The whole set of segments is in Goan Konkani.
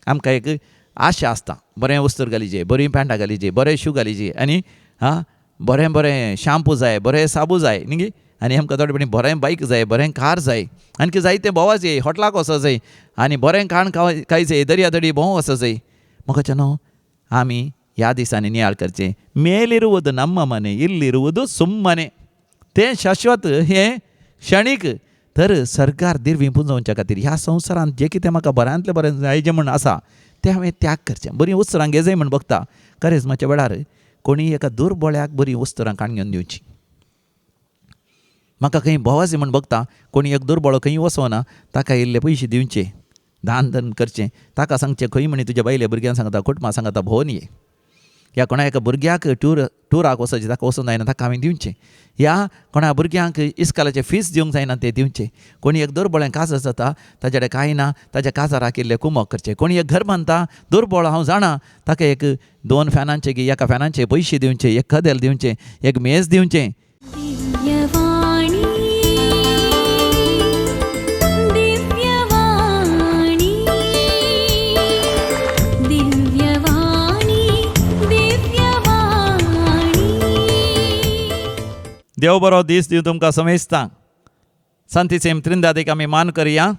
आमकां एक आशा आसता, बरें वस्त्र घालीजे, बरीं पॅण्टां घालीजे, बरें शू घालीजे आनी आं बरें बरें शाम्पू जाय, बरें साबू जाय न्ही. आनी आमकां थोडे फावटी बरें बायक जाय, बरें कार जाय, आणखी जायतें भोंवा जाय, हॉटलाक वचो जाय आनी बरें खाण खाय जाय, दर्या दडी भोंवूंक वचो जाय. म्हाका न्हू आमी ह्या दिसांनी नियाळ करचें. मेलिरुवद नम्म मने इल्लिरुवद सुम्मने, तें शाश्वत हें क्षणीक. तर सरकार दिरवी पुंजोवच्या खातीर ह्या संवसारांत जें कितें म्हाका बऱ्यांतलें बरें जाय जें म्हूण आसा तें हांवें त्याग करचें. बरीं वस्त्रां घेजाय म्हूण बगता करेज्माच्या वेळार कोणीय एका दुर्बळ्याक बरीं वस्त्रां काडून घेवन दिवचीं. म्हाका खंय भोवासी म्हूण बगता कोणी एक दुर्बळो खंय वचना ताका इल्ले पयशे दिवचे, दान धर्म करचें, ताका सांगचें खंय म्हणी तुज्या बायले भुरग्यांक सांगता, कुटुंबा सांगता भोंवन ये. ह्या कोणा एका भुरग्याक टुराक वचचें ताका वचूंक जायना ताका हांवें दिवचें. ह्या कोणा भुरग्यांक इस्कालाचें फीस दिवंक जायना तें दिवचें. कोणी एक दुर्बळें काजार जाता ताजे कडेन कांय ना ताज्या काजाराक इल्लें कुमक करचें. कोणी एक घर बांदता दुर्बळ हांव जाणा ताका एक 2 फॅनांचे की एका फॅनांचे पयशे दिवचे, एक कदेल दिवचें, एक मेज दिवचें. देव बरो दीस दिवं तुमकां समेस्तांक. संतीसेम त्रिंदादीक आमी मान करया.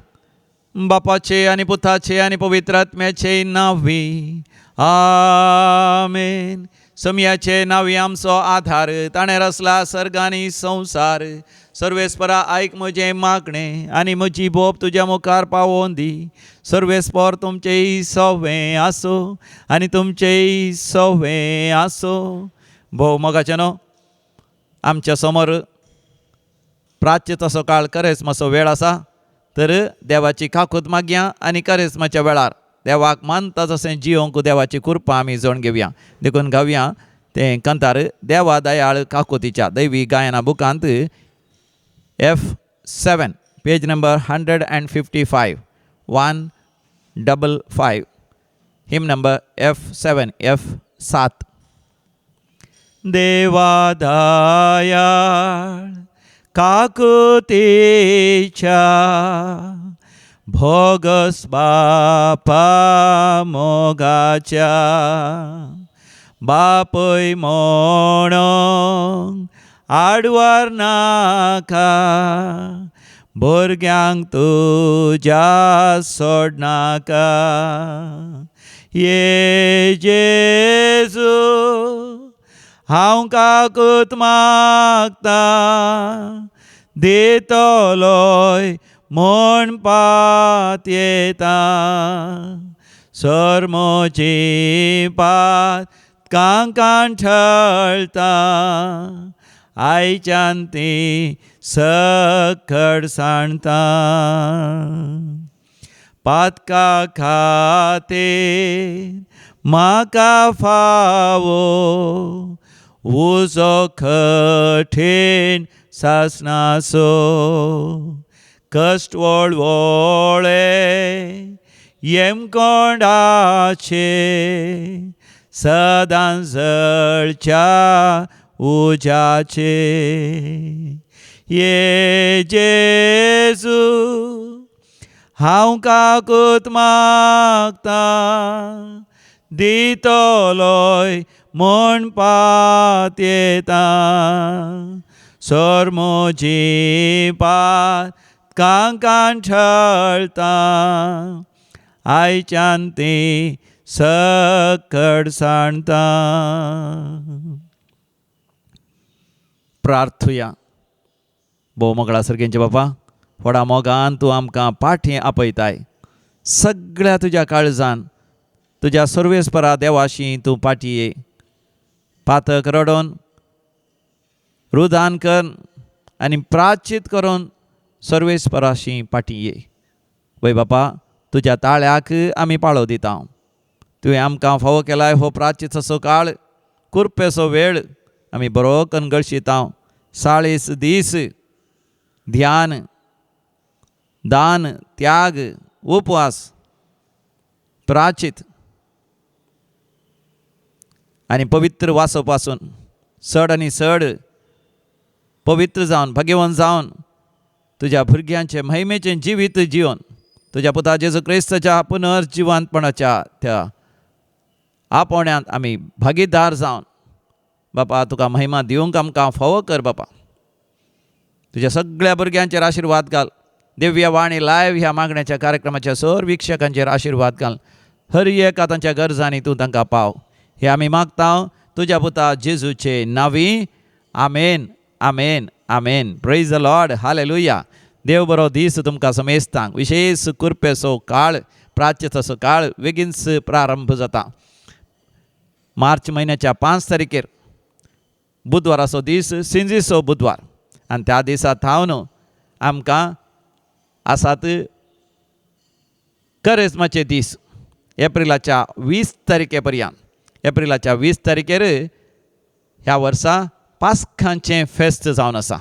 बापाचे आनी पुताचे आनी पवित्र आत्म्याचे नांवी आमेन. समयाचे नांवी आमचो आधार, ताणें रचला सर्ग आनी संवसार. सर्वेस्परा आयक म्हजें मागणें आनी म्हजी बोब तुज्या मुखार पावोवन दी. सर्वेस्पर तुमचेय सवें आसूं आनी तुमचेय सवें आसूं. भोव मोगाचें न्हू आमच्या समोर प्राच्य तसो काळ करेस्माचो वेळ आसा, तर देवाची काकूत मागया आनी करेस्माच्या वेळार देवाक मानता तशें जियोंक देवाची कृपा आमी जोड घेवया. देखून गावया तें कांतार देवा दयाळ काकुतीच्या दैवी गायना बुकांत F7 page number 155 155 hymn number F7 F7. देवा दयाळ काकुतीच्या भोगस बापा मोगाच्या बापय म्हणून आडवार नाका भुरग्यांक तुज्या सोडनाका. ये जेजू हांव काकूत मागता दितलोय म्हूण पातयेता. सर म्हजी पात कांकान ठळता आयच्यान ती सकड सांडता. पातका खातीर म्हाका फावो उजो कठीण सासणाचो कश्ट वळवळे येमकोंडाचे सदां जळच्या उज्याचे. ये जेजू हांव काकूत मागता दितलोय म्हूण पातयेता. सर म्हजी पात कांकान ठळता आयच्यान ती सकड सांडता. प्रार्थुया. भोव मोगळा सर्गेंचे बापा, व्हडा मोगान तूं आमकां पाठी आपयताय. सगळ्या तुज्या काळजान तुज्या सर्वेस्परा देवाशी तूं पाठी ये. पातक रडोन रुदान कर आनी प्राचित करून सर्वेस्पराशी पाठी ये. वय बापा, तुज्या ताळ्याक आमी पाळो दिता. तुवें आमकां फावो केलाय हो प्राचित काळ, कुरपेचो वेळ आमी बरो करून गळशिता. 40 दीस ध्यान, दान, त्याग, उपवास, प्राचित आनी पवित्र वासोपासून चड आनी चड पवित्र जावन भाग्यवंत जावन तुज्या भुरग्यांचें महिमेचें जिवीत जिवन तुज्या पुता जेजू क्रिस्ताच्या पुनर्जिवंतपणाच्या त्या आपोवण्यांत आमी भागीदार जावन बापा तुका महिमा दिवंक आमकां फावो कर बापा. तुज्या सगळ्या भुरग्यांचेर आशिर्वाद घाल. दिव्य वाणी लायव्ह ह्या मागण्याच्या कार्यक्रमाच्या सर वीक्षकांचेर आशिर्वाद घाल. हर एका तांच्या गरजांनी तूं तांकां पाव. हे आमी मागता तुज्या पुता जेजूचे नांवी. आमेन, आमेन, आमेन. Praise the Lord. Hallelujah. देव बरो दीस तुमकां समेस्तांक. विशेश कृपेचो काळ, प्राचिताचो काळ बेगीनच प्रारंभ जाता. मार्च म्हयन्याच्या 5 तारखेर बुधवाराचो दीस, सिंजीचो बुधवार, आनी त्या दिसा थावन आमकां आसात करेज्माचे दीस. एप्रिलाच्या 20 तारखे पर्यंत, एप्रिलाच्या 20 तारखेर ह्या वर्सा पास्खांचें फेस्त जावन आसा.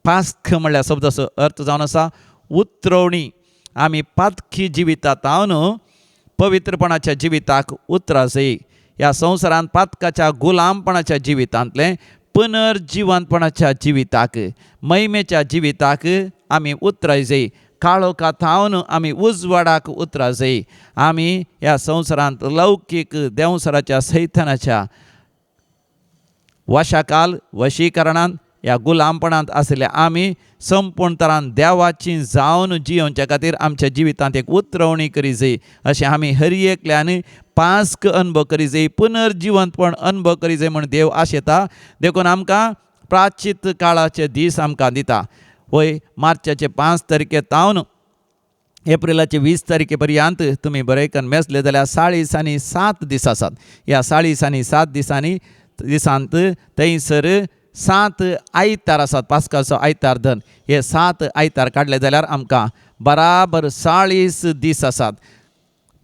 पास्ख म्हणल्यार शब्दाचो अर्थ जावन आसा उतरवणी. आमी पातकी जिविता तावन पवित्रपणाच्या जिविताक उतरासय. ह्या संवसारांत पातकाच्या गुलामपणाच्या जिवितांतलें पुनर्जिवंतपणाच्या जिविताक, महिमेच्या जिविताक आमी उतरायजय. काळोखा थावन आमी उजवाडाक उतराजय. आमी ह्या संवसारांत लौकीक देंवसराच्या सैतानाच्या वशाकाल वशीकरणांत ह्या गुलामपणांत आशिल्ले आमी संपूर्ण तरान देवाची जावन जियोवच्या खातीर आमच्या जिवितांत एक उतरवणी करी जाय. अशें आमी हर एकल्यान पास्क अनुभव करी जाय, पुनर्जिवंतपण अनुभव करी जाय म्हूण देव आशेता. देखून आमकां प्राचीत काळाचे दीस आमकां दिता. वय मार्चाचे 5 तारखे तावन एप्रिलाचे 20 तारखे पर्यंत तुमी बरें करून मेजले जाल्यार 40 आनी 7 दीस आसात. ह्या 40 आनी 7 दिसांनी दिसांत थंयसर 7 आयतार आसात. पास्काचो आयतार धन हे 7 आयतार काडले जाल्यार आमकां बराबर 40 दीस आसात.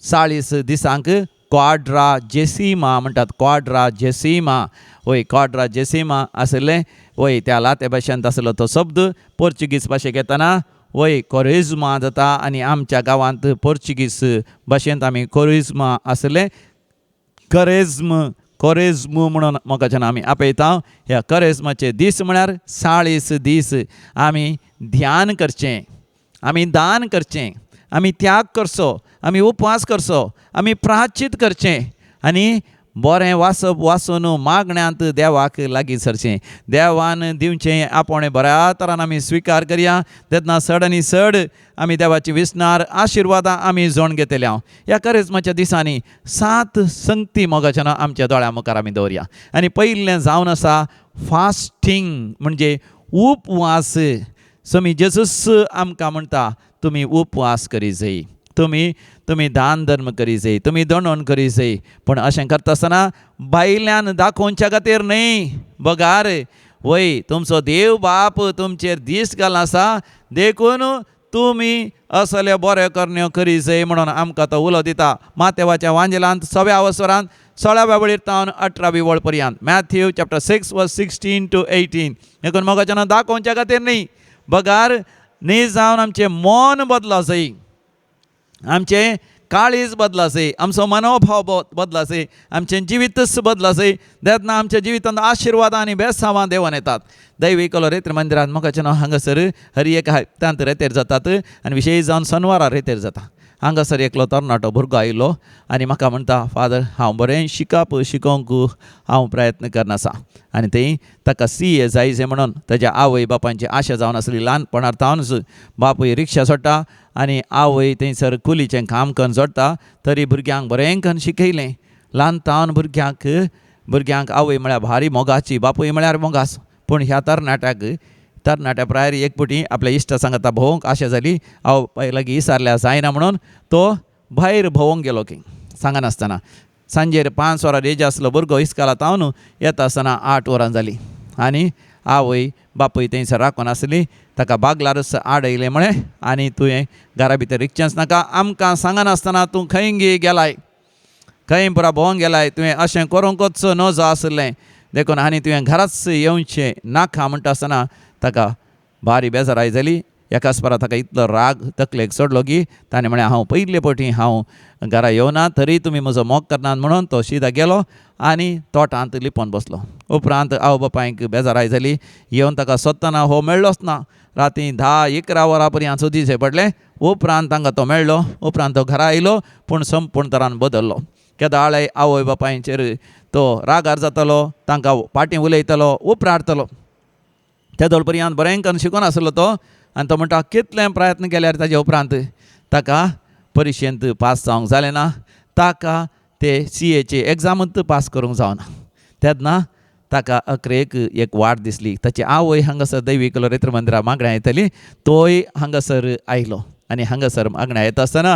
40 दिसांक क्वाड्रा जेसीमा म्हणटात. क्वाड्रा जेसीमा, वय क्वाड्रा जेसीमा आशिल्लें. वय त्या लाते भाशेंत आसलो तो शब्द पोर्चुगीज भाशेक येतना वय कोरेज्मा जाता. आनी आमच्या गांवांत पोर्चुगीज भाशेंत आमी कोरेज्मा आशिल्लें. करेज्म, कोरेज्म म्हणून मोगाच्यान आमी आपयता. ह्या करेज्माचे दीस म्हळ्यार 40 दीस आमी ध्यान करचें, आमी दान करचें, आमी त्याग करचो, आमी उपवास करचो, आमी प्राचित करचें आनी बरें वाचप वाचून मागण्यांत देवाक लागीं सरचें. देवान दिवचें आपोवणें बऱ्या तरान आमी स्विकार करया. तेन्ना चड आनी चड आमी देवाची विसनार आशिर्वादां आमी जोण घेतले. हांव ह्या करेज्माच्या दिसांनी 7 संगती मोगाच्यान आमच्या दोळ्या मुखार आमी दवरया. आनी पयलें जावन आसा फास्टींग, म्हणजे उपवास. स्वामी जेजूस आमकां म्हणटा तुमी उपवास करी जाय, तुमी दान धर्म करी जाय, तुमी दणोन करी जाय. पूण अशें करता आसतना भायल्यान दाखोवच्या खातीर न्हय, बगार वय तुमचो देव बाप तुमचेर दीस घाल आसा, देखून तुमी असले बरे करण्यो करी जाय म्हणून आमकां तो उलो दिता. मातेवाच्या वांजेलांत 6व्या वसरांत 16व्या वळीर तावन 18वी वळ पर्यंत, मॅथ्यू चॅप्टर 6 वर्स 16 to 18. देखून मोगाच्यान दाखोवच्या खातीर न्हय, बगार न्ही जावन आमचें मन बदला जाय, आमचें काळीज बदला जाय, आमचो मनोभाव बदला जाय, आमचें जिवीतच बदला जाय. तेन्ना आमच्या जिवितांत आशिर्वादां आनी बेसांवां देवन येतात. दैवी कलो रेत्र मंदिरांत मोगाचें नांव हांगासर हर एक हप्त्यांत रेतेर जातात आनी विशेश जावन सनवारा रेतेर जाता. हांगासर एकलो तरणाटो भुरगो आयलो आनी म्हाका म्हणटा, फादर हांव बरें शिकप शिकोवंक हांव प्रयत्न करना आसा. आनी थंय ताका CA जाय जाय म्हणून ताज्या आवय बापायची आशा जावन आसली. ल्हानपणार तावनच बापूय रिक्षा सोडटा आनी आवय थंयसर कुलीचें काम करून जोडटा. तरी भुरग्यांक बरें करून शिकयलें. ल्हान तावन भुरग्यांक आवय म्हळ्यार भारी मोगाची, बापूय म्हळ्यार मोगास. पूण ह्या तरणाट्या प्रायर एक फावटी आपल्या इश्टा सांगता भोंवंक आशा जाली, हांव लागीं विसारल्या जायना म्हणून तो भायर भोंवंक गेलो की सांगनासतना. सांजेर 5 वरां रेज आसलो भुरगो इस्काला तावन येता आसतना 8 वरां जालीं आनी आवय बापूय थंयसर राखून आसली. ताका बागलारच आडयलें म्हळें आनी तुवें घरा भितर रिगचेंच नाका, आमकां सांगनासतना तूं खंय गे गेलाय, खंय पुरा भोंवंक गेलाय, तुवें अशें करूंकच नजो आसलें, देखून आनी तुवें घराच येवचें नाका म्हणटा आसतना ताका भारी बेजाराय जाली. एकाच परा ताका इतलो राग तकलेक चडलो की ताणें म्हळें हांव पयले फावटी हांव घरा येवना तरी तुमी म्हजो मोग करनात म्हणून तो शिदा गेलो आनी तोटांत लिपोवन बसलो. उपरांत आवय बापायक बेजाराय जाली. येवन ताका सोदतना हो मेळ्ळोच ना. राती 10-11 वरां पर्यंत सोदीचें पडलें. उपरांत तांकां तो मेळ्ळो. उपरांत तो घरा आयलो, पूण संपूर्ण तरान बदल्लो. केदाळाय आवय बापायचेर तो रागार जातालो, तांकां फाटीं उलयतालो, उपराडतलो. तेदोळ पर्यंत बरें करून शिकून आसलो तो. आनी तो म्हणटा कितलें प्रयत्न केल्यार ताजे उपरांत ताका परिक्षेंत पास जावंक जालें ना, ताका ते CAचे एग्जामूत पास करूंक जावना. तेन्ना ताका अकरेक एक वाट दिसली. ताची आवय हांगासर दैवीक लोरेत्र मंदिरा मागण्या येताली, तोय हांगासर आयलो आनी हांगासर मागण्या येता आसतना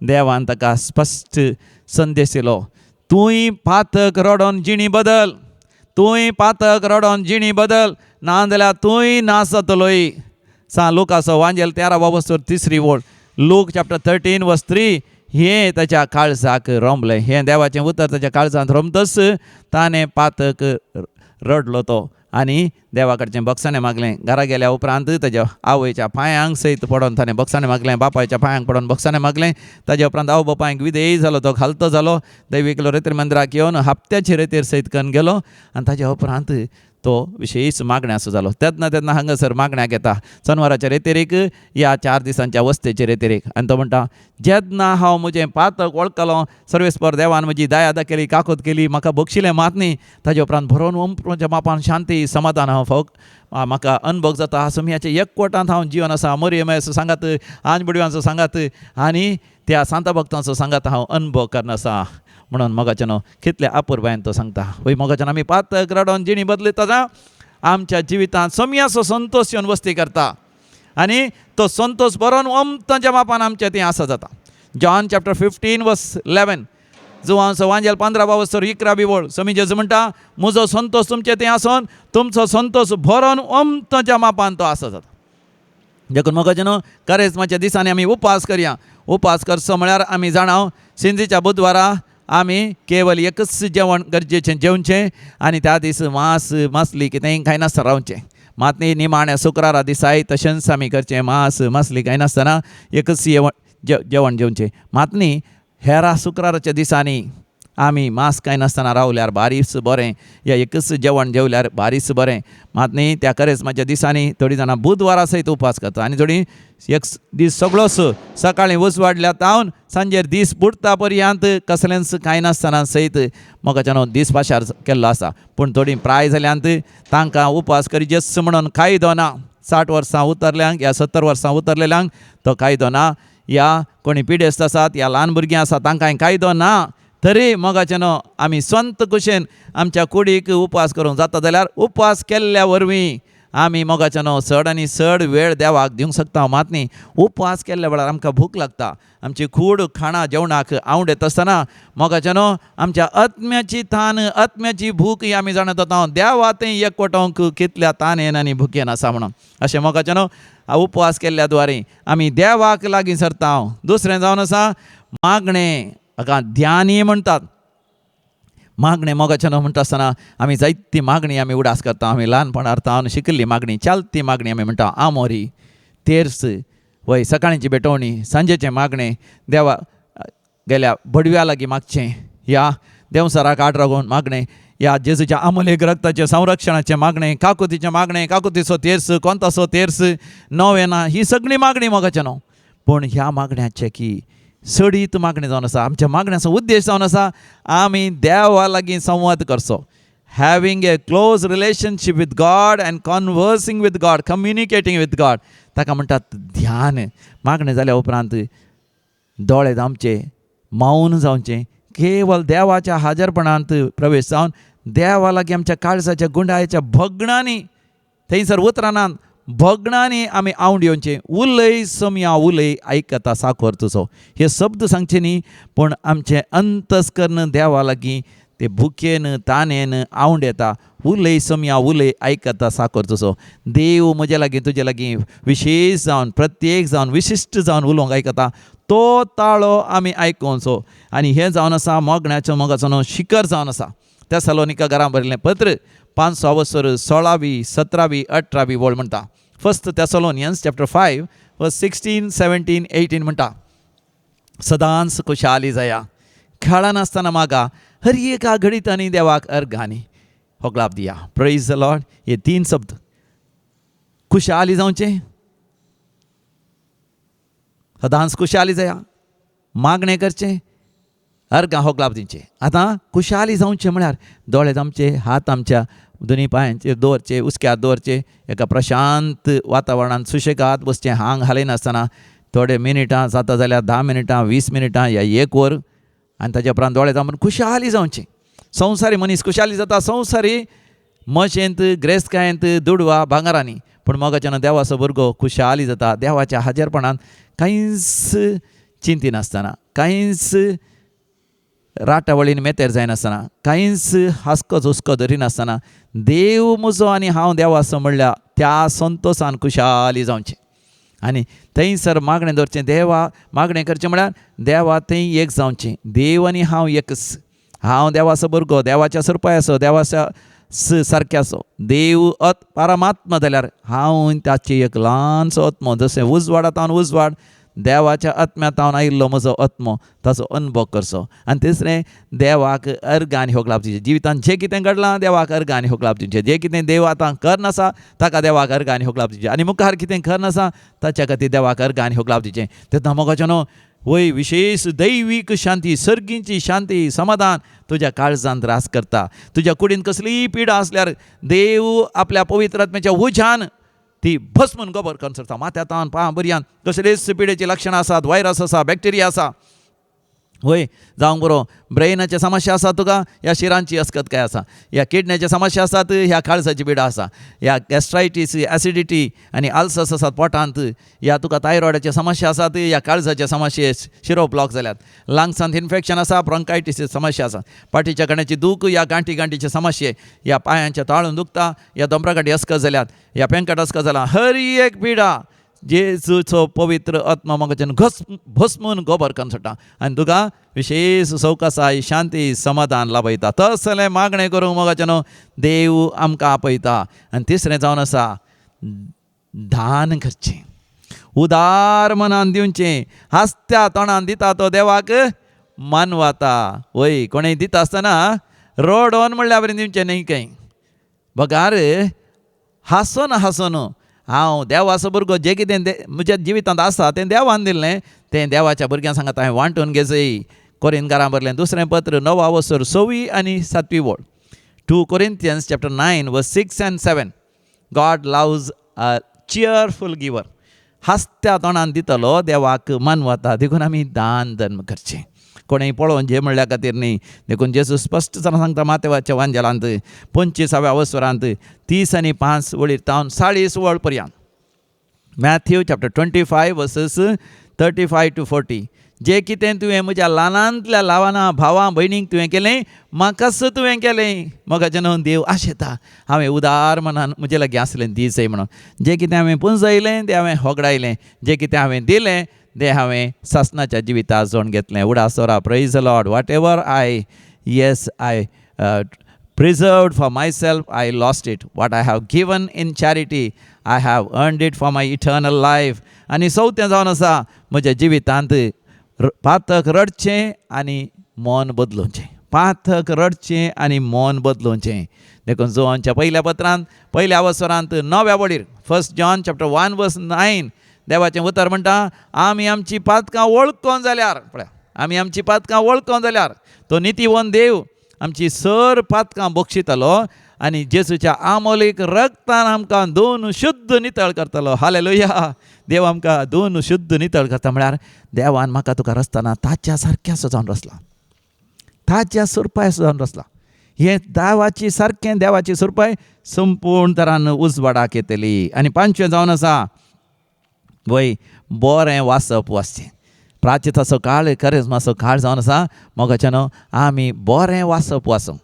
देवान ताका स्पश्ट संदेश दिलो, तूंय पातक रडोन जिणी बदल, तूंय पातक रडोन जिणी बदल, नाजाल्यार तूंय नाश जातलोय. सा लुकाचो वांजेल 13 वस्तूर 3 ओळ, लूक चॅप्टर 13 वर्स 3. हें ताच्या काळजाक रोमलें, हें देवाचें उतर ताच्या काळजांत रोमतच ताणें पातक रडलो तो आनी देवा कडचें बक्षाणें मागलें. घरा गेल्या उपरांत ताज्या आवयच्या पांयांक सयत पडोन ताणें बक्षाणें मागलें, बापायच्या पांयांक पडोन बक्षाणें मागलें. ताज्या उपरांत आवय बापायक विधेय जालो, तो घालतो जालो. दैवीक लोरेत्र मंदिराक येवन हप्त्याचे रेतीर सयत कन्न गेलो आनी ताज्या उपरांत तो विशेश मागण्याचो जालो. तेन्ना तेन्ना हांगासर मागण्याक येता सनवाराच्या रेतेरीक या 4 दिसांच्या वस्तेचे रेतेरीक. आनी तो म्हणटा, जेन्ना हांव म्हजें पातक वळखलो, सर्वेस्पर देवान म्हजी दया दाखयली, काकूत केली, म्हाका बक्षिलें मात न्ही, ताजे उपरांत भरोन म्हज्या मापान शांती समाधान हांव फोग म्हाका अनभोग जाता. सुमयाचे एकवटांत हांव जिवन आसा, मोरयेमायाचो सांगात, आंज बुडव्यांचो सांगात आनी त्या सांता भक्तांचो सांगात हांव अनभोग करना आसा म्हणून मोगाच्यानो कितल्या अपुरबायेन तो सांगता. वय मोगाच्यान आमी पातक रडोन जिणी बदलता, आमच्या जिवितांत सोम्याचो संतोश येवन वस्ती करता आनी तो संतोश बरोवन अमतांच्या मापान आमच्या थंय आसा जाता. जॉन चॅप्टर 15 वर्स 11, जुवांचो वांजेल 15 वर्स 11 वळ, समी जेजू म्हणटा, म्हजो संतोश तुमचे थंय आसोन तुमचो संतोश भरोन अमतांच्या मापान तो आसा जाता. देखून मोगाच्यानो करेज्माच्या दिसांनी आमी उपास करया. उपास करचो म्हळ्यार आमी जाणाव सिंजीच्या बुधवारा आमी केवल एकच जेवण गरजेचें जेवचें आनी त्या दीस मांस मासली कितेंय खायनासतना रावचें. मात न्ही निमाण्या शुक्रारा दिसाय तशेंच आमी करचें, मांस मासली खायनासतना एकच जेवण जेवचें. मात न्ही हेरा शुक्राराच्या दिसांनी आमी मांस खायनासतना रावल्यार बारीच बरें, या एकच जेवण जेवल्यार बारीच बरें. मात न्ही त्या करेज्माच्या दिसांनी थोडीं जाणां बुधवारा सयत उपास करता आनी थोडीं एक दीस सगळोच सकाळीं उजवाडल्या तावन सांजेर दीस बुडटा पर्यंत कसलेंच खायनासतना सयत मोगाच्यानो दीस पाशार केल्लो आसा. पूण थोडीं प्राय जाल्यांत तांकां उपास करिजेच म्हणून कायदो ना. 60 वर्सां उतरल्यांक या 70 वर्सां उतरलेल्यांक तो कायदो ना, या कोणी पिडेस्त आसात या ल्हान भुरगीं आसात तांकां कायदो ना. तरी मोगाच्यानो आमी स्वंत कुशेन आमच्या कुडीक उपास करूंक जाता जाल्यार उपास केल्ल्या वरवीं आमी मोगाच्यानो चड आनी चड वेळ देवाक दिवंक शकता. मात न्ही उपास केल्ल्या वेळार आमकां भूक लागता, आमची कूड खाणां जेवणाक आवड येता आसतना मोगाच्यानो आमच्या आत्म्याची तान, आत्म्याची भूक ही आमी जाणा जाता देवा थंय एकवटोवंक कितल्या तानेन आनी भुकेन आसा म्हणून. अशें मोगाच्यानो उपवास केल्ल्या द्वारे आमी देवाक लागीं सरता. दुसरें जावन आसा मागणें, हाका ध्यानी म्हणटात. मागणें मोगाच्यानो म्हणटा आसतना आमी जायती मागणी आमी उडास करता. आमी ल्हानपणार तावन शिकिल्ली मागणी, चालती मागणी आमी म्हणटा, आमोरी, तेर्स, वय सकाळींची भेटवणी, सांजेचें मागणें, देवा गेल्या बडव्या लागीं मागचें, ह्या देंवसराक आड रागोवन मागणें, ह्या जेजूच्या आमोलेक रक्ताचें संरक्षणाचें मागणें, काकुतीचें मागणें, काकुतीचो तेर्स, कोंताचो तेर्स, नवेना, ही सगळी मागणी मोगाच्यानो. पूण ह्या मागण्याचें की चडीत मागणें जावन आसा, आमच्या मागण्याचो उद्देश जावन आसा आमी देवा लागीं संवाद करचो. Having a close relationship with God and conversing with God, communicating with God, ताका म्हणटात ध्यान. मागणें जाल्या उपरांत दोळे आमचे मौन जावचें, केवल देवाच्या हाजरपणांत प्रवेश जावन देवा लागीं आमच्या काळजाच्या गुंडायच्या भगणांनी, थंयसर उतरानात भगणांनी आमी आवड येवचें. उलय समया उलय आयकता साकोर तुजो, हे शब्द सांगचे न्ही, पूण आमचें अंतस्कर्ण देवा लागीं ते भुकेन तानेन आवड येता. उलय समया उलय आयकता साकोर तुजो. देव म्हजे लागीं तुजे लागीं विशेश जावन प्रत्येक जावन विशिश्ट जावन उलोवंक आयकता, तो ताळो आमी आयकोवचो. आनी हें जावन आसा मोगण्याचो मोगाचो न्हू शिखर जावन आसा. त्या सलोनिका घरां बरयल्लें पत्र 5 वसर 16वी 17वी 18वी वळ म्हणटा. फर्स्ट थेसलोनियन्स चॅप्टर 5 वर्स 16 17 18 म्हणटा, सदांच खुशाली जाया, खेळनासतना मागा, हर एका घडितांनी देवाक अर्घांनी होगलाप दिया. Praise the Lord. हे 3 शब्द, खुशाली जावचें, सदांच खुशाली जाया, मागणें करचें, अर्गां होगलाप दिवचें. आतां खुशाली जावचें म्हळ्यार दोळे आमचे, हात आमच्या दोनी पांयांचेर दवरचे, उसक्यार दवरचे, एका प्रशांत वातावरणांत सुशेगाद बसचें, हांग हालयनासतना थोडे मिनटां जाता जाल्यार 10 मिनटां 20 मिनटां या 1 वर, आनी ताच्या उपरांत दोळे जावन खुशाली जावचें. संवसारी मनीस खुशाली जाता संवसारी मशेंत, ग्रेस्तकायेंत, दुडवा भांगरांनी, पूण मोगाच्यान देवाचो भुरगो खुशाली जाता देवाच्या हाजेरपणान, कांयच चिंतिनासतना, कांयच राटावळीन मेतेर जायनासतना, कांयच हासको हुस्को धरिनासतना देव म्हजो आनी हांव देवाचो म्हणल्यार त्या संतोसान खुशाली जावचें. आनी थंयसर मागणें दवरचें, देवा मागणें करचें म्हळ्यार देवा थंय एक जावचें, देव आनी हांव एकच, हांव देवाचो भुरगो, देवाच्या सुरपायाचो, देवाच्या सारक्याचो, देव परमात्मा जाल्यार हांव ताची एक ल्हानसो आत्मो, जशें उजवाडांत उजवाड देवाच्या आत्म्यांत आयिल्लो म्हजो आत्मो, ताचो अनुभव करचो. आनी तिसरें देवाक अर्गां आनी होगलाप दिवचें. जिवितांत जें कितें घडलां देवाक अर्गां आनी होगलाप दिवचें, जें कितें देव आतां करनासा ताका देवाक अर्गां आनी होगलाप दिवचें, आनी मुखार कितें करनासा ताच्या खातीर देवाक अर्गां आनी होगलाप दिवचें. तेन्ना मोगाचो न्हू वय विशेश दैवीक शांती, सर्गीची शांती, समाधान तुज्या काळजांत रास करता. तुज्या कुडीन कसलीय पिडा आसल्यार देव आपल्या पवित्र आत्म्याच्या उज्यान ती भस्मून गोबर करून सरता. माथ्यातान पां बरयान कसलेच पिडेची लक्षणां आसात, व्हायरस आसा, बॅक्टेरिया आसा, वय जावंक बरो ब्रेनाचे समस्या आसा तुका, ह्या शिरांची अस्कतकाय आसा, ह्या किडण्याचे समस्या आसात, ह्या काळजाची पिडा आसा, ह्या गॅस्ट्रायटीस, एसिडिटी आनी अल्सर्स आसात पोटांत, ह्या तुका थायरॉयडाचे समस्या आसात, ह्या काळजाचे समस्ये, शिरो ब्लॉक जाल्यात, लंग्सांत इन्फेक्शन आसा, ब्रोंकायटीसची समस्या आसा, पाटीच्या कण्याची दूख, ह्या गांठी गांठीचे समस्ये, ह्या पांयांच्या ताळून दुखता, ह्या दोंबरा गांठी अस्कत जाल्यात, ह्या पेंकट अस्कत जाला, हर एक पिडा जेजूचो पवित्र आत्मा म्हाका घस भस्मून गोबर करून सोडटा आनी तुका विशेश सवकासाय, शांती, समाधान लाभयता. तसलें मागणें करूंक मोगाचें न्हू देव आमकां आपयता. आनी तिसरें जावन आसा दान करचें, उदार मनान दिवचें, हांसत्या तोंडान दिता तो देवाक मानवाता. वय कोणेय दिता आसतना रडोन म्हणल्यार बरें दिवचें न्हय खंय, बगार हांसोन हांसोन हांव देवाचो भुरगो, जें कितें म्हज्या जिवितांत आसा तें देवान दिल्लें, तें देवाच्या भुरग्यां सांगात हांवें वांटून घेजय. कोरिंतकारां बरलें दुसरें पत्र 9 वसर 6वी आनी 7वी वळ, 2 Corinthians chapter 9 verse 6 and 7. God loves a cheerful giver. हांसत्या तोंडान दितलो देवाक मानवता. देखून आमी दान धर्म करचें, कोणेय पळोवन जे म्हणल्या खातीर न्ही. देखून जेजू स्पश्ट जावन सांगता मातेवाच्या वांजेलांत 25व्या अवसरांत 30 आनी 5 वळीर तावन 40 वळ पर्यंत, मॅथ्यू चॅप्टर 25 वर्सेस 35 to 40, जे कितें तुवें म्हज्या ल्हानांतल्या ल्हाना भावां भयणींक तुवें केलें म्हाकाच तुवें केलें. मोगाचें न्हू देव आशेता हांवें उदार मनान म्हजे लागीं आसलें दीसय म्हणून, जें कितें हांवें पुंजयलें तें हांवें होगडायलें, जें कितें हांवें दिलें तें हांवें सासणाच्या जिविता जोड घेतलें. उडासोरा, praise the Lord. Whatever I yes I preserved for myself, I lost it. What I have given in charity, I have earned it for my eternal life. आनी चवथें जावन आसा म्हज्या जिवितांत पातक रडचें आनी मन बदलुचें, पातक रडचें आनी मन बदलुचें. देखून जोवानच्या पयल्या पत्रांत पयल्या अवसरांत 9व्या वळीर, 1 John chapter 1 verse 9, देवाचें उतर म्हणटा आमी आमची पातकां वळखोन जाल्यार, पळया आमी आमची पातकां वळखोन जाल्यार तो नितीवन देव आमची सर पातकां बक्षितलो आनी जेजूच्या आमोलीक रगतान आमकां दोन शुद्ध नितळ करतलो. हालेलुया. देव आमकां दोन शुद्ध नितळ करता म्हळ्यार देवान म्हाका तुका रचतना ताच्या सारक्याचो जावन रचला, ताच्या सुरपायचो जावन रचला. हें देवाची सारकें देवाची सुरपाय संपूर्ण तरान उजवाडाक येतली. आनी 5वें जावन आसा वय बरें वाचप वाचचें. प्राचिताचो काळ करिज्माचो काळ जावन आसा मोगाचें न्हू आमी बरें वाचप वाचूंक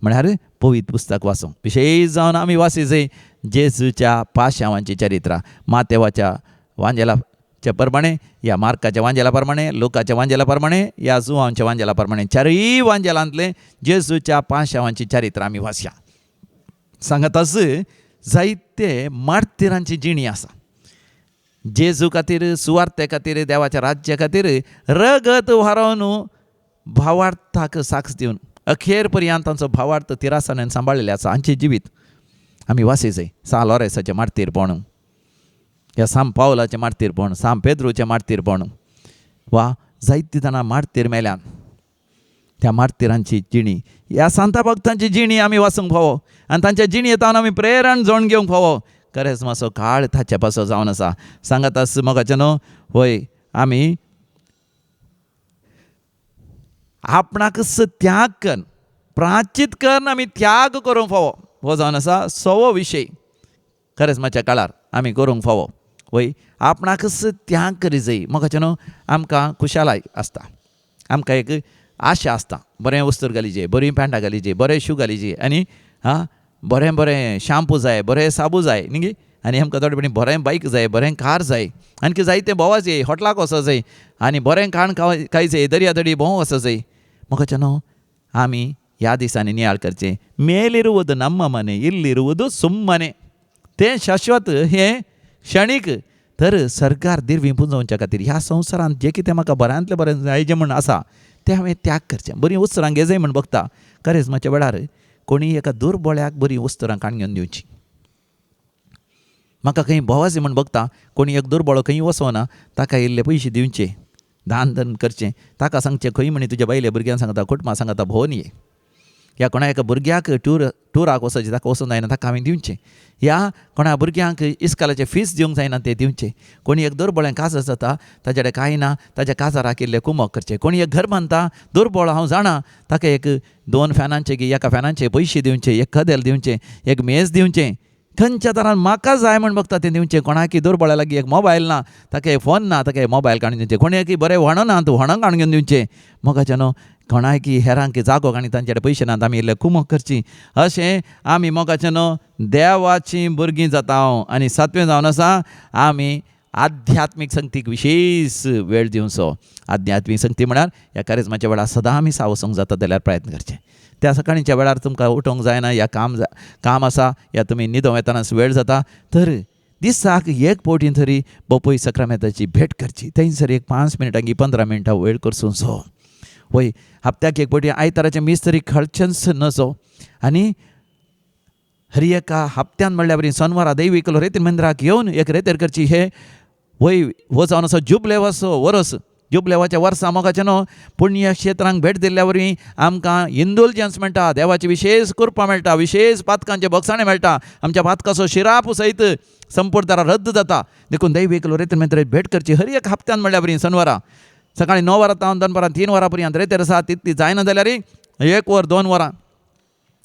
म्हळ्यार पवित्र पुस्तक वाचूंक, विशेश जावन आमी वाचिजय जेजूच्या पाशांवांची चरित्रां, मातेवाच्या वांजेलाच्या प्रमाणे, ह्या मार्काच्या वांजेला प्रमाणे, लोकाच्या वांजेला प्रमाणे, ह्या जुवांच्या वांजेला प्रमाणे, चारूय वांजेलांतले जेजूच्या पाशांवांची चरित्रां आमी वाचया. सांगताच जायते मार्तिरांची जिणी आसा. जेजू खातीर, सुवार्ते खातीर, देवाच्या राज्या खातीर रगत व्हारोवन भावार्थाक साक्ष दिवन अखेर पर्यंत तांचो भावार्थ तिरासानान सांबाळिल्ले आसा. हांचें जिवीत आमी वाचयचें. सान लॉरेसाचें मार्तीरपण, ह्या सांत पावलाचें मार्तीरपण, सांत पेद्रूचें मार्तीरपण, वा जायतीं जाणां मार्तीर मेल्यान. त्या मार्तीरांची जिणी, ह्या सांता भक्तांची जिणी आमी वाचूंक फावो आनी तांच्या जिणेंत आमी प्रेरण जोडून घेवंक फावो. करेज्माचो काळ ताचे पासो जावन आसा. सांगात आस मोगाचें न्हू, वय आमी आपणाकच त्याग करून प्राचित करून आमी त्याग करूंक फावो. हो जावन आसा सवो विशय करेज्माच्या काळार आमी करूंक फावो. वय आपणाकच त्याग करी जाय मोगाचें न्हू, आमकां खुशालाय आसता, आमकां एक आशा आसता. बरें वस्त्र घालीचे, बरीं पॅण्टां घालीचे, बरें शू घालीचे आनी आं बरें बरें शाम्पू जाय, बरें साबू जाय न्ही, आनी आमकां थोडे फावटी बरें बायक जाय, बरें कार जाय, आणखी जायतें भोंवो जाय, हॉटलाक वचो जाय आनी बरें खाण खाय जाय, दर्या दडी भोंवो वचो जाय. मोगाचें न्हू, आमी ह्या दिसांनी नियाळ करचें. मेलिरुवद नम्म मने इल्लिरुवद सुम्मने, तें शाश्वत हें क्षणीक. तर सरकार दिरवी पुंजोवच्या खातीर ह्या संवसारांत जें कितें म्हाका बऱ्यांतलें बरें जाय जें म्हूण आसा तें हांवें त्याग करचें. बरीं वस्त्रां घेजाय म्हूण बगता करेज्माच्या वेळार कोणी एका दुर्बळ्याक बरीं वस्त्रां काडून घेवन दिवची. म्हाका खंय भोंवासी म्हूण बगता कोणी एक दुर्बळो खंय वचना ताका इल्ले पयशे दिवचे, दान धर्म करचें, ताका सांगचें खंय म्हणी तुज्या बायले भुरग्यांक सांगता, कुटुंबा सांगता भोंवन ये. ह्या कोणा एका भुरग्याक टुराक वचपाचें ताका वचूंक जायना ताका हांवें दिवचें. ह्या कोणा भुरग्यांक इस्कालाचें फीस दिवंक जायना तें दिवचें. कोणी एक दुर्बळें काजार जाता ताजे कडेन कांय ना ताज्या काजाराक इल्लें कुमक करचें. कोणी एक घर बांदता दुर्बळ हांव जाणा ताका एक 2 फॅनांचे की एका फॅनांचे पयशे दिवचे, एक कदेल दिवचें, एक मेज दिवचें. खंयच्या तरान म्हाका जाय म्हूण बगता तें दिवचें. कोणाकी दुर्बळ्या लागीं एक मोबायल ना ताका एक फोन ना ताका एक मोबायल काडून दिवचें. कोणाकी बरें व्हाणो ना तूं व्हाणो काडून घेवन दिवचें. मोगाचें न्हू, कोणाकी हेरांक जागो आनी तांचे कडेन पयशे नात आमी इल्ले कुमक करची. अशें आमी मोगाचें न्हू देवाचीं भुरगीं जाता. आनी सातवें जावन आसा आमी आध्यात्मीक संगतीक विशेश वेळ दिवचो. आध्यात्मीक संगती म्हळ्यार ह्या करेज्माच्या वेळार सदां आमी सावसूंक जाता जाल्यार प्रयत्न करचें. त्या सकाळींच्या वेळार तुमकां उठोवंक जायना या काम आसा या तुमी न्हिदोंक येतनाच वेळ जाता तर दिसाक एक फावटी तरी बपय सक्रामेंताची भेट करची. थंयसर एक 5 मिनटां की 15 मिनटां वेळ करचो. वय हप्त्याक एक फावटी आयताराचें मीस तरी खळचेंच नजो. आनी हर एका हप्त्यान म्हणल्यार बरी सोनवारा दैवीक रेतीन मंदिराक येवन एक रेतेर करची. हे वय हो जावन असो जुबलेवाचो वरस. जुबलेवाच्या वर्सा मोगाचें न्हू पुण्यक्षेत्रांक भेट दिल्ल्या वरवीं आमकां इंदुलजन्स मेळटा, देवाची विशेश कृपा मेळटा, विशेश पातकांचे भोगसाणे मेळटा, आमच्या पातकाचो शिराप सयत संपूर्ण रद्द जाता. देखून दैवीक रेतीन मंदिराक भेट करची हर एक हप्त्यान म्हणल्यार बरी सोनवारा सकाळीं 9 वरां तावन दनपारां 3 वरां पर्यंत रेतेर आसा तितली जायना जाल्यार 1 वर 2 वरां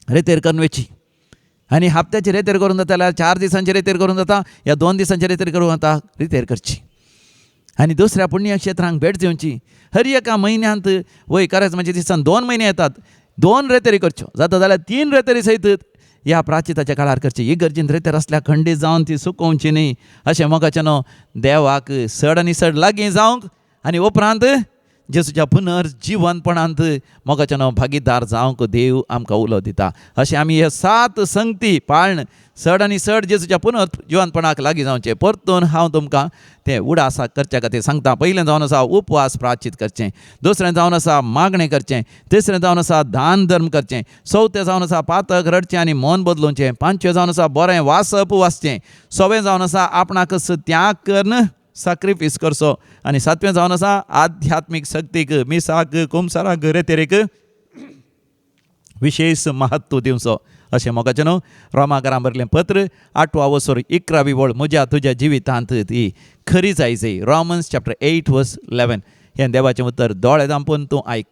रेतेर करून वयची. आनी हप्त्याची रेतेर करून जाता जाल्यार 4 दिसांची रेतेर करून जाता या 2 दिसांची रेतेर करून जाता रेतेर करची. आनी दुसऱ्या पुण्यक्षेत्रांक भेट दिवची. हर एका म्हयन्यांत वय करेज्माच्या दिसान 2 म्हयने येतात 2 रेतेरी करच्यो, जाता जाल्यार 3 रेतेरी सयत ह्या प्राचिताच्या काळार करची. ही गरजेन रेतेर आसल्यार खंडीत जावन ती सुकोवची न्ही. अशें मोगाचें न्हू देवाक चड आनी चड लागीं जावंक आनी उपरांत जेजूच्या पुनर्जिवनपणांत मोगाचें न्हू भागीदार जावंक देव आमकां उलो दिता. अशें आमी हे 7 संगती पाळण चड आनी चड जेजूच्या पुनर्जिवनपणाक लागीं जावचें. परतून हांव तुमकां तें उडासाक करच्या खातीर सांगता. पयलें जावन आसा उपवास प्राचित करचें, दुसरें जावन आसा मागणें करचें, तिसरें जावन आसा दान धर्म करचें, चवथें जावन आसा पातक रडचें आनी मन बदलोवचें, पांचवें जावन आसा बरें वाचप वाचचें, सवें जावन आसा आपणाकच त्याग करून साक्रिफीस करचो आनी सातवें जावन आसा आध्यात्मीक शक्तीक मिसाक कुमसाराक रेतेरेक विशेश महत्व दिवचो. अशें मोगाचें न्हू रोमाकारां बरलें पत्र 8 वसर 11 वळ म्हज्या तुज्या जिवितांत ती खरी जाय जाय. रोमन्स चॅप्टर 8 वर्स 11 हें देवाचें उतर दोळे धांपून तूं आयक.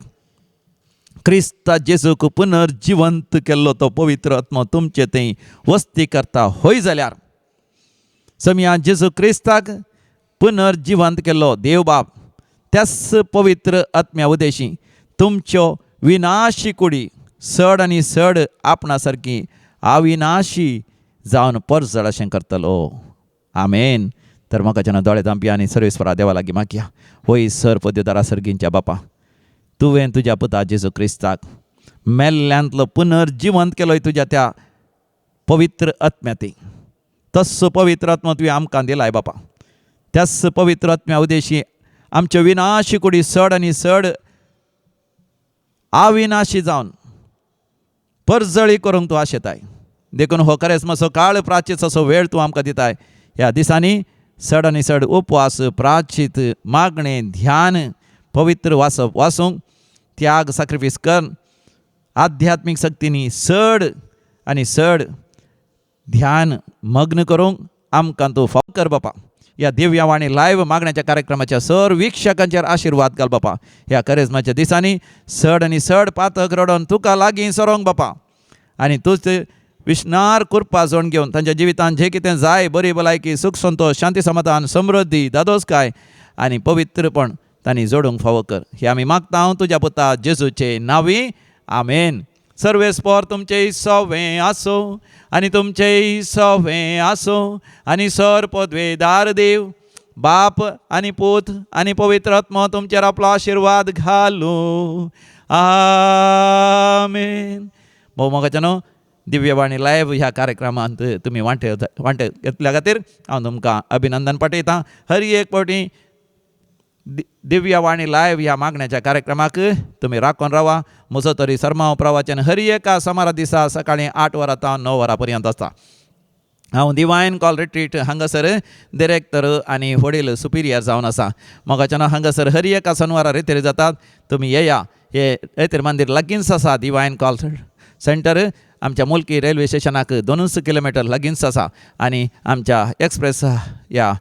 क्रिस्ता जेजूक पुनर्जिवंत केल्लो तो पवित्र आत्मो तुमचे थंय वस्ती करता होय जाल्यार समया जेजू क्रिस्ताक पुनर्जिवंत केल्लो देवबाप त्याच पवित्र आत्म्या उदेशी तुमच्यो विनाशी कुडी चड आनी चड आपणा सारकी अविनाशी जावन परजळ अशें करतलो. आमेन. तर म्हाका जेन्ना दोळे धांपया आनी सर्वेस्परा देवा लागीं मागया. होय सर पद्युदारा सर्गींच्या बापा, तुवें तुज्या पुता जेजू क्रिस्ताक मेल्ल्यांतलो पुनर्जिवंत केलोय तुज्या त्या पवित्र आत्म्या ती तस्सो पवित्र आत्मा तुवें आमकां दिलाय बापा. त्याच पवित्र आत्म्या उदेशी आमच्यो विनाशी कुडी चड आनी चड अविनाशी जावन परजळी करूंक तूं आशेताय. देखून हो करेज्माचो काळ प्राचीत असो वेळ तूं आमकां दिताय. ह्या दिसांनी चड आनी चड उपवास, प्रायश्चीत, मागणें, ध्यान, पवित्र वाचप वाचूंक, त्याग सॅक्रिफायस कर आध्यात्मीक शक्तींनी चड आनी चड ध्यान मग्न करूंक आमकां तूं फाव कर बापा. ह्या दिव्यवाणी लायव्ह मागण्याच्या कार्यक्रमाच्या सर वीक्षकांचेर आशिर्वाद घाल बापा. ह्या करेजमाच्या दिसांनी चड आनी चड पातक रडोवन तुका लागीं सरोंक बापा, आनी तूंच विश्नार कृपा जोड घेवन तांच्या जिवितांत जें कितें जाय, बरी भलायकी, सुख संतोश, शांती, समाधान, समृद्धी, दादोसकाय आनी पवित्रपण तांणी जोडूंक फावो कर. हे आमी मागता हांव तुज्या पुता जेजूचे नांवी, आमेन. सर्वेस्पोर तुमचेय सवें आसूं आनी तुमचेय सवें आसूं आनी सर पदवेदार देव बाप आनी पूत आनी पवित्र आत्मो तुमचेर आपलो आशिर्वाद घालूं. आमेन. भोव मोगाचे न्हू, दिव्यवाणी लायव्ह ह्या कार्यक्रमांत तुमी वांटे वांटे घेतल्या खातीर हांव तुमकां अभिनंदन पाठयतां. हर एक फावटी दिव्यवाणी लायव्ह ह्या मागण्याच्या कार्यक्रमाक तुमी राखून रावा. म्हजो तरी सरमांव प्रवाचन हर एका सोमारा दिसा सकाळीं 8 वरां तावन 9 वरां पर्यंत आसता. हांव डिवायन कॉल रिट्रीट हांगासर डिरेक्टर आनी वडील सुपिरियर जावन आसा. मोगाच्यान हांगासर हर एका शनवारा रेतेर जातात, तुमी येया. हे रेतेर मंदीर लागींच आसा. डिवायन कॉल सेंटर आमच्या मुल्की रेल्वे स्टेशनाक 2 किलोमिटर लागींच आसा आनी आमच्या एक्सप्रेस ह्या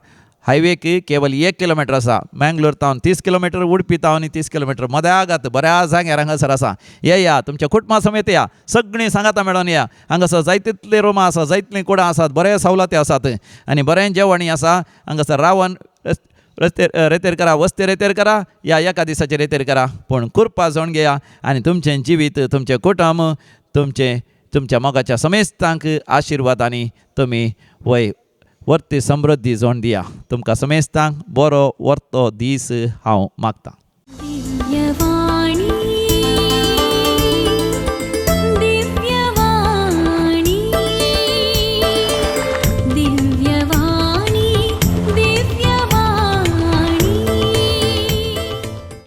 हायवेक केवल 1 किलोमिटर आसा. मँगलोर तावन 30 किलोमिटर, उडपी तावन 30 किलोमिटर, मद्यागात बऱ्या जाग्यार हांगासर आसा. येया, तुमच्या कुटुंबा समेत या, सगळीं सांगाता मेळोन या. हांगासर जाय तितलीं रुमां आसा, जायतलीं कुडां आसात, बरे सवलती आसात आनी बरें जेवणूय आसा. हांगासर रावन रस्ते रेतेर करा, वस्ते रेतेर करा या एका दिसाचेर रेतेर करा, पूण कृपा जोण घेया आनी तुमचें जिवीत, तुमचें कुटुंब, तुमचें तुमच्या मोगाच्या समेस्तांक आशिर्वाद आनी तुमी वय वर्ती समृद्धी जोण दिया. तुमकां समेस्तांक बरो वर्तो दीस हांव मागतां.